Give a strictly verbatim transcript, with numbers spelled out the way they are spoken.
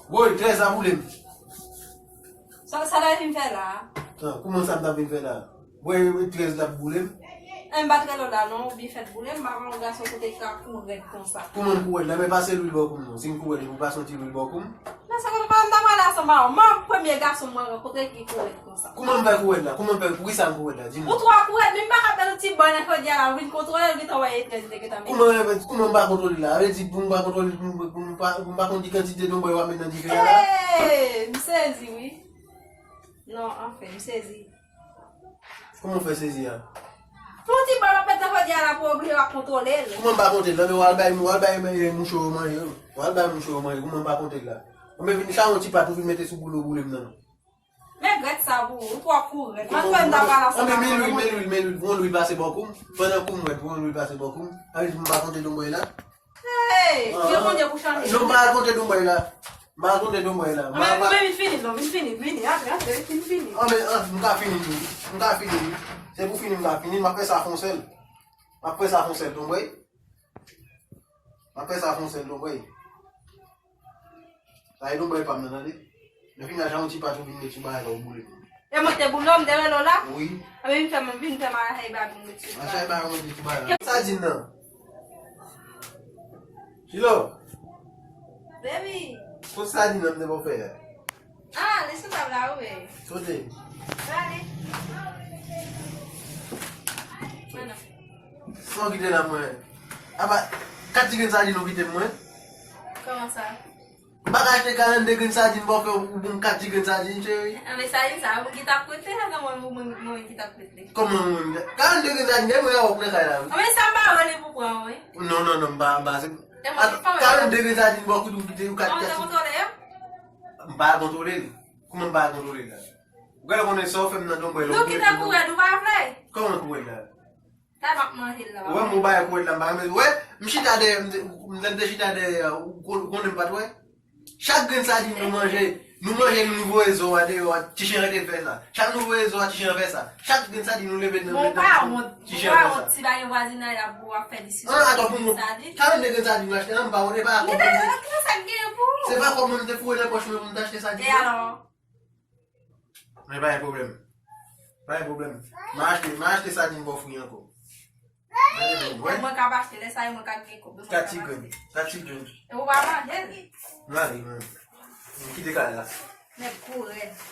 Woy, trèz la boule m. Sa, sa l ap vin fè la a? Tan, kouman sa m t ap vin fè la a? Woy, trèz la boule m. E, m pa t rele w la non, ou byen fèt boule m, m pa konn yon gason kote ki ka kou rèd konsa. Kouman m kou rèd la? Men pase lwil bò kou m non. Si m kou rèd, ou pase yon ti lwil bò kou m. Men se konn pa m ta pale ansanm avè w. Mwen premye gason mwen rankontre ki kou rèd konsa. Kouman m fè kou rèd la? Kouman m fè, poukisa m kou rèd la? Di m. Ou twò kou rèd, men m pa ka pèdi ti bòy nan chodyè la, ou vin kontwole l, gentan wè e trèz li te gentan mete. Kouman e trèz? Kouman m pa kontwole la? Sa vle di pou m pa kontwole, pou m, pou m pa, pou m pa konn ki kantite donbòy w ap met nan dife a la? Hey! M sezi, wi. Non, anfen, m sezi. Kouman w fè sezi a? Pou ti bòy w ap met nan chodyè a la, pou oblije w ap kontwole l. Kouman m pa konte l la? Men w al bay, w al bay, eh, mouche yo manje. W al bay mouche yo manje. Kouman m pa konte l la? Ou men vin sa yon ti pat ou vin mete sou boule w boule m nan. Men grèt sa pou ou, ou twò kou rèd. Mwen kwè m ta pral ansanm avè w. Men lwil, men lwil, men lwil, pran lwil pase bò kou m. Pandan kou m rèd, pran lwil pase bò kou m. Sa vle di m pa konte donbòy la? Hey, yo konn yo pou chanje. Non, m pa al konte donbòy la. M pa al konte donbòy la. Anben, anben, vin fini, non, vin fini, vini, antre, antre, vin fini. Anben, an, m ka fini tou. M ka fini wi. Se pou fini m ka fini, m ap fè sa fon sèl. M ap fè sa fon sèl, donbòy. M ap fè sa fon sèl, donbòy. Sa e donbòy pa m nan, tande. Lè fini a, jan yon ti pat ou vin met sou bagay la, ou boule m. E mwen te boule w, m te rele w la? Wi. Anben vin fè m, vin fè m al chay babi m met sou bagay. Al chay babi m met sou bagay la. Sadin nan. Chilo. Baby. Kot sadin nan m te ba w fè a? Ah, li sou tab la, wi. Kote? Prale. Mwen nan. Sa w kite la mwen? Apa, kat ti grenn sadin ou kite m mwen? Kòman sa? M pa ka achte karannde grenn sadin ba w fè ou bon kat ti grenn sadin, cheri. Ah, men sadin sa, ou ki t ap prete la, nan mwen, mwen, mwen ki t ap prete. Kòman mwen menm? Karannde grenn sadin, e mwen avè w nan kay la, wi. Ah, men sa m pa wè li pou pran, wi. Non, non, non, m pa, m pa, se, e mwen ki pa wè. Karannde grenn sadin ba w kout ou kite ou kat. Ah, ou te kontwole yo? M pa kontwole l. Kouman m pa kontwole l la? Ou genlè konnen sa w fè m nan donbòy la. Nou kite kou rèd, ou pa vle? Kòman kou rèd la? Sa m ap manje l la. Ou wè m ou bay kou rèd la, m pa renmen. Ou wè, m chita dèyè, m te, m te, m te chita dèyè, ou kon-, ou konnen m pa t wè. Chak grenn sadin nou manje, nou manje l, nou voye zo a deyò a, ti chen rete fè sa. Chak nou voye zo a, ti chen fè sa. Chak grenn sadin nou leve nan, ti chen fè sa. Bon, ou pa wont, ou pa wont si pa gen vwazinay la pou w ap fè diskisyon sou grenn sadin. An, atò pou mwen, karannde grenn sadin m achte la, m pa wont, e pa kòb mwen. Kisa k genyen pou ou? Se pa kòb mwen m te foure nan pòch mwen pou m t achte sadin. E alò? Men pa gen pwoblèm. Pa gen pwoblèm. M a achte, m a achte sadin ba w fri ankò. Gade pou w wè. Mwen k ap achte, lè sa yo mwen k ap gen kòb. Kat ti grenn. Kat ti grenn. E ou pa manje l? M ale, mwen. M kite kay la. Nèg kou rèd.